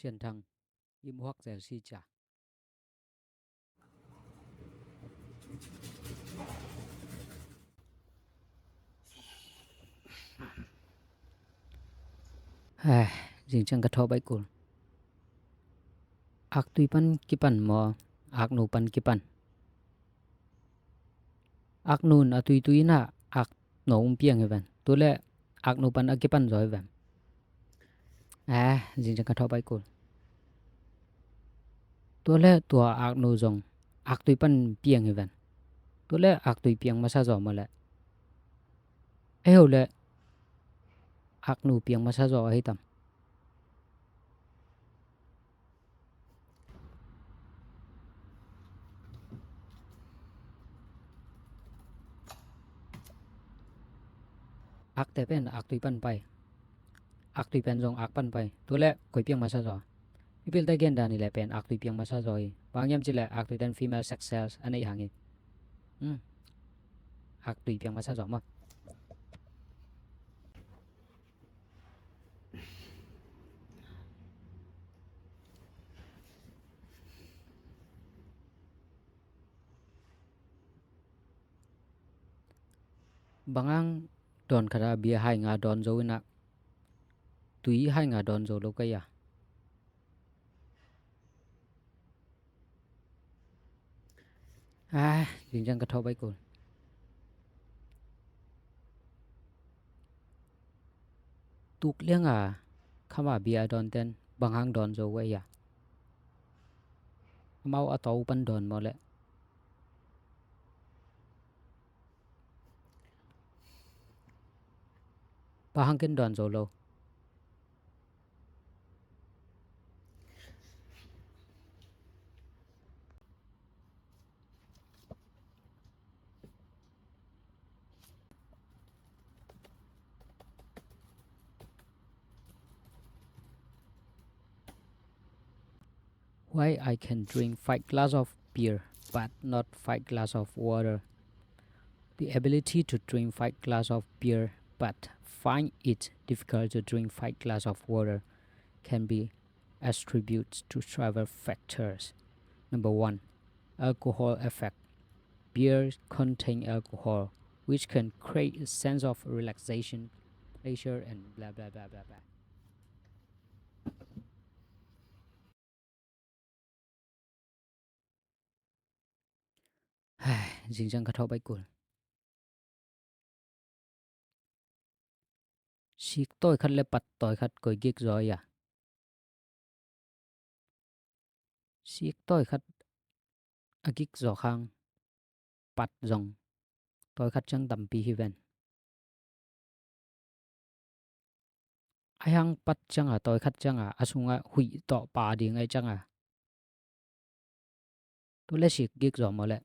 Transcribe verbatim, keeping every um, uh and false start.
Cian Thang, im huak zel si cia. Ai, zingciang ka thawh baih kul. Aktui pan kipan maw, aknu pan kipan? Aknu in a tuitui in ah aknu hong piang hi ven. Tua leh aknu pan a kipan zaw hi ven. Eh, zingciang ka thawh baih kul. Tua leh tua aknu zong aktui pan piang hi ven. Tua leh aktui piang masa zaw maw leh? Ei ho leh aknu piang masa zaw ahi tam? Akte pen aktui pan pai. Aktui pen zong ak pan pai. Tua leh koi piang masa zaw? Mipilte gen dan hi leh pen aktui piang masa zaw hi. Bang hiam cih leh aktuite in female sex cells a neih hang hi. Hmm. Aktui piang masa zaw maw? Bang hang dawn khat ah bia hai nga dawn zo in ah tui hai nga dawn zo lo ka hia? Ah, zingciang ka thawh baih kul. Tuk liang a kham a bia a dawnte in bang hang dawn zo uh hia? Amau a tawh pan dawn maw leh? Bang hang ken dawn zo lo? Why I can drink five glass of beer but not five glass of water? The ability to drink five glass of beer but find it difficult to drink five glass of water can be attributed to several factors. Number one, alcohol effect. Beer contain alcohol, which can create a sense of relaxation, pleasure, and blah, blah, blah, blah, blah. Zingciang ka thawh baih kul. Sik tawi khat leh pat tawi khat koi gik zaw hia? Sik tawi khat a gik zawk hang pat zong tawi khat ciang tampi hi ven. Ahi hang pat ciang a, tawi khat ciang a, a sungah huih tawh pha ding ahih ciang a, tua leh sik gik zaw maw leh?